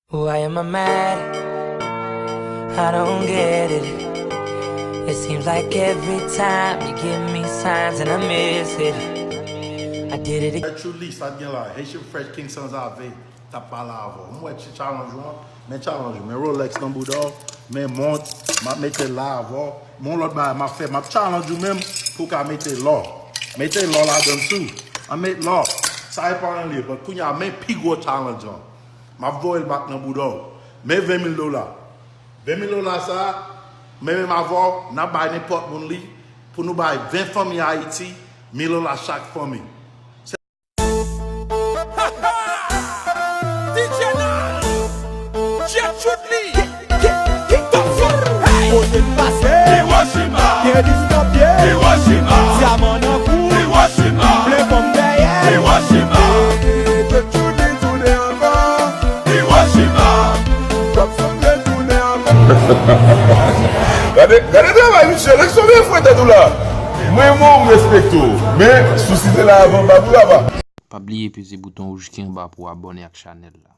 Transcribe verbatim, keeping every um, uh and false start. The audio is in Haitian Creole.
Why am I mad? I don't get it. It seems like every time you give me signs and I miss it. I did it again. Truly, sa t gen la. Haitian Fresh King Sanzave t ap pale avè w. M wè ti challenge ou an, men challenge ou, men Rolex nan bouda w, men mont, m ap mete l la avè w. Men yon lòt bagay m ap fè, m ap challenge ou menm pou w ka mete lò. Mete lò ladan l tou. An met lò. Sa e pa anyen li ye, but kounye a men pi gwo challenge lan. M ap voye l back nan bouda w. Men ven mil dola. Ven mil dola sa a, men menm avè w, n ap bay nenpòt moun li, pou nou bay ven fanmi Ayiti, mil dola chak fanmi. DJ Nas, Jet Chudli, Top Zone, hey! Kote n pase, Hiroshima, gen dis nan pye, Hiroshima, dyaman nan kou, Hiroshima, plen fanm dèyè, Hiroshima, Jet Chudli tounen ankò, Hiroshima, Top Zone tounen ankò. Gade, gade travay misye, lèk sou byen fwete tou la. Mwen renmen w, m respekte w, men sou site la avan m pa pou lava. Pa bliye peze bouton wouj ki anba pou w abòne ak chanèl la.